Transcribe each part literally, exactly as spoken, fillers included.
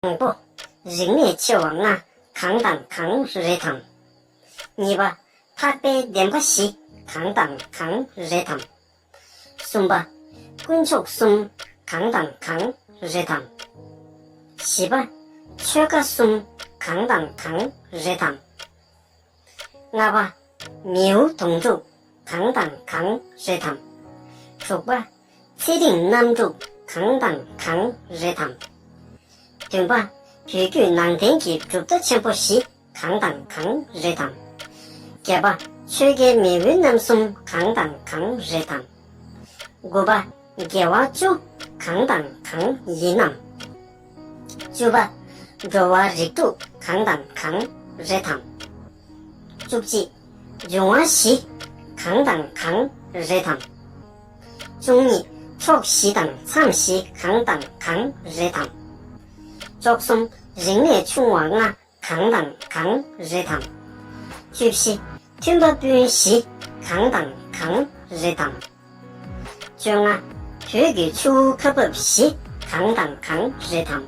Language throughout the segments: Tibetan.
དང་པོ། རིག་གནས་ཆེ་བ་ལྔ་གང་དང་གང་རེད་དམ། གཉིས་པ། འཕགས་པའི་བདེན་པ་བཞི་གང་དང་གང་རེད་དམ། གསུམ་པ། དཀོན་མཆོག་གསུམ་གང་དང་གང་རེད་དམ། བཞི་པ། ཆོས་བཀའ་གསུམ་གང་དང་གང་རེད་དམ། ལྔ་པ། མིའུ་གདུང་དྲུག་གང་དང་གང་རེད་དམ། དྲུག་པ། ཚེ་རིང་རྣམ་དྲུག་གང་དང་གང་རེད་དམ། བདུན་པ། བོད་བརྒྱུད་ནང་བསྟན་གྱི་གྲུབ་མཐའ་ཆེན་པོ་བཞི་གང་དང་གང་རེད་དམ། བརྒྱད་པ། ཆོས་རྒྱལ་མེས་དབོན་རྣམ་གསུམ་གང་དང་གང་རེད་དམ། དགུ་པ། དགེ་བ་བཅུ་གང་དང་གང་ཡིན་ནམ། བཅུ་པ། འགྲོ་བ་རིགས་དྲུག་གང་དང་གང་རེད་དམ། བཅུ་གཅིག། འབྱུང་བ་བཞི་གང་དང་གང་རེད་དམ། བཅུ་གཉིས། ཕྱོགས་བཞི་དང་མཚམས་བཞི་གང་དང་གང་རེད་དམ། བཅུ་གསུམ། རིག་གནས་ཆུང་བ་ལྔ་གང་དང་གང་རེད་དམ། བཅུ་བཞི། མཐུན་པ་སྤུན་བཞི་གང་དང་གང་རེད་དམ། བཅོ་ལྔ། བོད་ཀྱི་ཆུ་བོའི་ཁ་འབབ་བཞི་གང་དང་གང་རེད་དམ།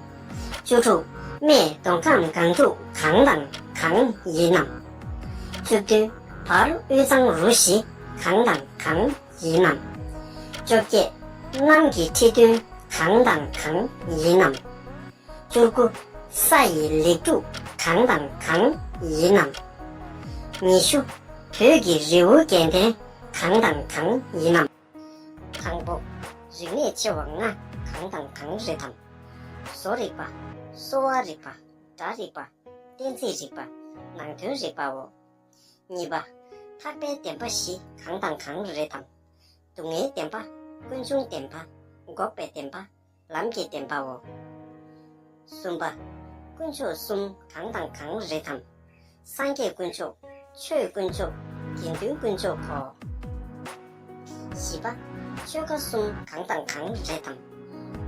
བཅུ་དྲུག། སྨད་མདོ་ཁམས་སྒང་དྲུག་གང་དང་གང་ཡིན་ནམ། བཅུ་བདུན། བར་དབུས་གཙང་རུ་བཞི་གང་དང་གང་ཡིན་ནམ། བཅོ་བརྒྱད། གནམ་གྱི་ཁྲི་བདུན་གང་དང་གང་ཡིན་ནམ། བཅུ་དགུ། ས་ཡི་ལེགས་དྲུག་གང་དང་གང་ཡིན་ནམ། ཉི་ཤུ། བོད་ཀྱི་རི་བོ་རྒྱལ་ལྡན་གང་དང་གང་ཡིན་ནམ། དང་པོ། རིག་གནས་ཆེ་བ་ལྔ་གང་དང་གང་རེད་དམ། བཟོ་རིག་པ། གསོ་བ་རིག་པ། སྒྲ་རིག་པ། གཏན་ཚིགས་རིག་པ། ནང་དོན་རིག་པའོ། གཉིས་པ། འཕགས་པའི་བདེན་པ་བཞི་གང་དང་གང་རེད་དམ། སྡུག་བསྔལ་བདེན་པ། ཀུན་འབྱུང་བདེན་པ། འགོག་པའི་བདེན་པ། ལམ་གྱི་བདེན་པའོ། གསུམ་པ། དཀོན་མཆོག་གསུམ་གང་དང་གང་རེད་དམ། སངས་རྒྱས་དཀོན་མཆོག །ཆོས་དཀོན་མཆོག །དགེ་འདུན་དཀོན་མཆོག་གོ། བཞི་པ། ཆོས་བཀའ་གསུམ་གང་དང་གང་རེད་དམ།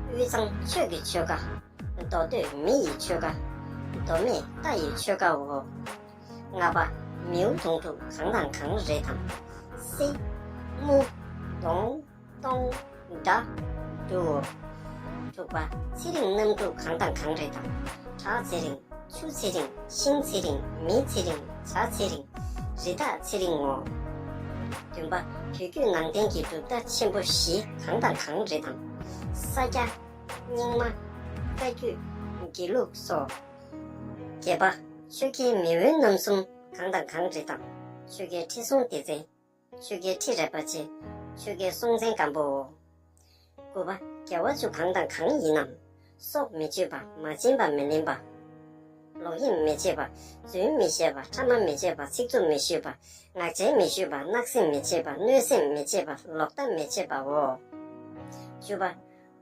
དབུས་གཙང་ཆོས་ཀྱི་ཆོལ་ཁ། མདོ་སྟོད་མི་ཡི་ཆོལ་ཁ། མདོ་སྨད་རྟ་ཡི་ཆོལ་ཁའོ། ལྔ་པ། མིའུ་གདུང་དྲུག་གང་དང་གང་རེད་དམ། གསེར། དངུལ། དོང་། སྟོང་། འདྲ། འབྲུའོ། དྲུག་པ། ཚེ་རིང་རྣམ་དྲུག་གང་དང་གང་རེད་དམ། བྲག་ཚེ་རིང་། ཆུ་ཚེ་རིང་། ཤིང་ཚེ་རིང་། མི་ཚེ་རིང་། བྱ་ཚེ་རིང་། རི་དྭགས་ཚེ་རིང་ངོ་། བདུན་པ། བོད་བརྒྱུད་ནང་བསྟན་གྱི་གྲུབ་མཐའ་ཆེན་པོ་བཞི་གང་དང་གང་རེད་དམ། ས་སྐྱ། རྙིང་མ། བཀའ་བརྒྱུད། དགེ་ལུགས་སོ། བརྒྱད་པ། ཆོས་རྒྱལ་མེས་དབོན་རྣམ་གསུམ་གང་དང་གང་རེད་དམ། ཆོས་རྒྱལ་ཁྲི་སྲོང་ལྡེ་བཙན། ཆོས་རྒྱལ་ཁྲི་རལ་པ་ཆེ། ཆོས་རྒྱལ་སྲོང་བཙན་སྒམ་པོའོ། དགུ་པ། དགེ་བ་བཅུ་གང་དང་གང་ཡིན་ནམ། སྲོག་མི་གཅོད་པ། མ་བྱིན་པ། མི་ལེན་པ། ལོག་གཡེམ་མི་བྱེད་པ། རྫུན་མི་བཤད་པ། ཕྲ་མ་མི་བཤད་པ། ཚིག་རྩུབ་མི་ཤོད་པ། ངག་འཁྱལ་མི་ཤོད་པ། བརྣབ་སེམས་མི་བྱེད་པ། གནོད་སེམས་མི་བྱེད་པ། ལོག་ལྟ་མི་བྱེད་པའོ། བཅུ་པ།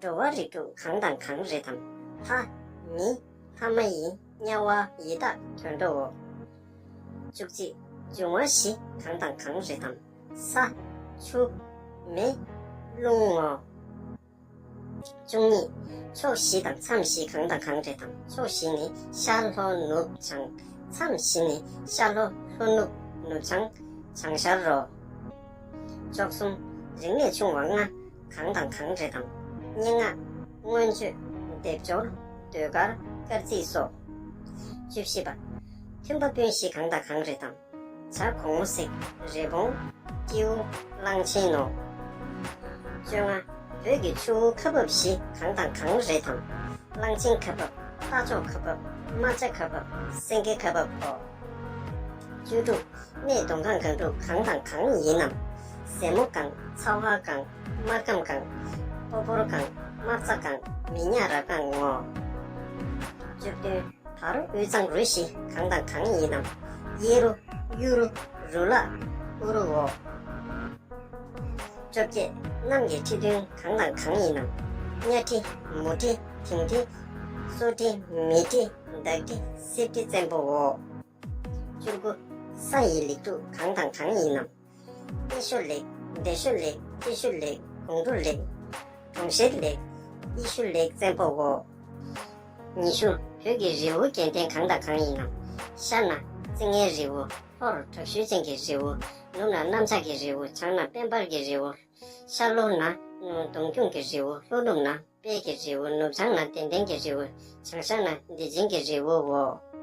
འགྲོ་བ་རིགས་དྲུག་གང་དང་གང་རེད་དམ། ལྷ། མི། ལྷ་མ་ཡིན། དམྱལ་བ། ཡི་དྭགས། དུད་འགྲོའོ། བཅུ་གཅིག། འབྱུང་བ་བཞི་གང་དང་གང་རེད་དམ། ས། ཆུ། མེ། རླུང་ངོ་། བཅུ་གཉིས། ཕྱོགས་བཞི་དང་མཚམས་བཞི་གང་དང་གང་རེད་དམ། ཕྱོགས་བཞི་ནི་ཤར་ལྷོ་ནུབ་བྱང་། མཚམས་བཞི་ནི་ཤར་ལྷོ་ལྷོ་ནུབ་ནུབ་བྱང་བྱང་ཤར་རོ། བཅུ་གསུམ། རིག་གནས་ཆུང་བ་ལྔ་གང་དང་གང་རེད་དམ། སྙན་ངག། མངོན་བརྗོད། སྡེབ་སྦྱོར། ཟློས་གར། སྐར་རྩིས་སོ། བཅུ་བཞི་པ། མཐུན་པ་སྤུན་བཞི་གང་དང་གང་རེད་དམ། བྱ་གོང་མོ་གཟིག་རི་བོང་། སྤྲེའུ། གླང་ཆེན་ནོ། བཅོ་ལྔ། བོད་ཀྱི་ཆུ་བོའི་ཁ་འབབ་བཞི་གང་དང་གང་རེད་དམ། གླང་ཆེན་ཁ་འབབ། རྟ་མཆོག་ཁ་འབབ། རྨ་བྱ་ཁ་འབབ། སེང་གེ་ཁ་འབབ་གོ། བཅུ་དྲུག། སྨད་མདོ་ཁམས་སྒང་དྲུག་གང་དང་གང་ཡིན་ནམ། ཟལ་མོ་སྒང་། ཚ་བ་སྒང་། སྨར་ཁམས་སྒང་། སྤོ་བོར་སྒང་། དམག་རྩ་སྒང་། མི་ཉག་ར་སྒང་ངོ་། བཅུ་བདུན། བར་དབུས་གཙང་རུ་བཞི་གང་དང་གང་ཡིན་ནམ། གཡས་རུ། གཡུ་རུ། རུ་ལག་ཨུ་རུའོ། བཅོ་བརྒྱད། གནམ་གྱི་ཁྲི་བདུན་གང་དང་གང་ཡིན་ནམ། གཉའ་ཁྲི། མུ་ཁྲི། དིང་ཁྲི། སོ་ཁྲི། མེ་ཁྲི། དར་ཁྲི། སེར་ཁྲི་བཙན་པོའོ། བཅུ་དགུ། ས་ཡི་ལེགས་དྲུག་གང་དང་གང་ཡིན་ནམ། ཏེ་ཤོ་ལེགས། བདེ་ཤོ་ལེགས། ཏེ་ཤོ་ལེགས། དགུང་དྲུག་ལེགས། གྲོང་ཤེར་ལེགས། ཨི་ཤོ་ལེགས་བཙན་པོའོ། ཉི་ཤུ། བོད་ཀྱི་རི་བོ་རྒྱལ་ལྡན་གང་དང་གང་ཡིན་ནམ། ཤར་ན་རྩེ་ལྔའི་རི་བོ། ལྷོར་དྲག་ཤུལ་ཅན་གྱི་རི་བོ། ནུབ་ན་གནམ་ལྕགས་ཀྱི་རི་བོ། བྱང་ན་དཔལ་འབར་གྱི་རི་བོ། ཤར་ལྷོ་ན་གདོང་ཁྱུང་གི་རི་བོ། ལྷོ་ནུབ་ན་ དཔལ་གྱི་རི་བོ། ནུབ་བྱང་ན་དད་ལྡན་གྱི་རི་བོ། བྱང་ཤར་ན་བདེ་ཆེན་གྱི་རི་བོའོ།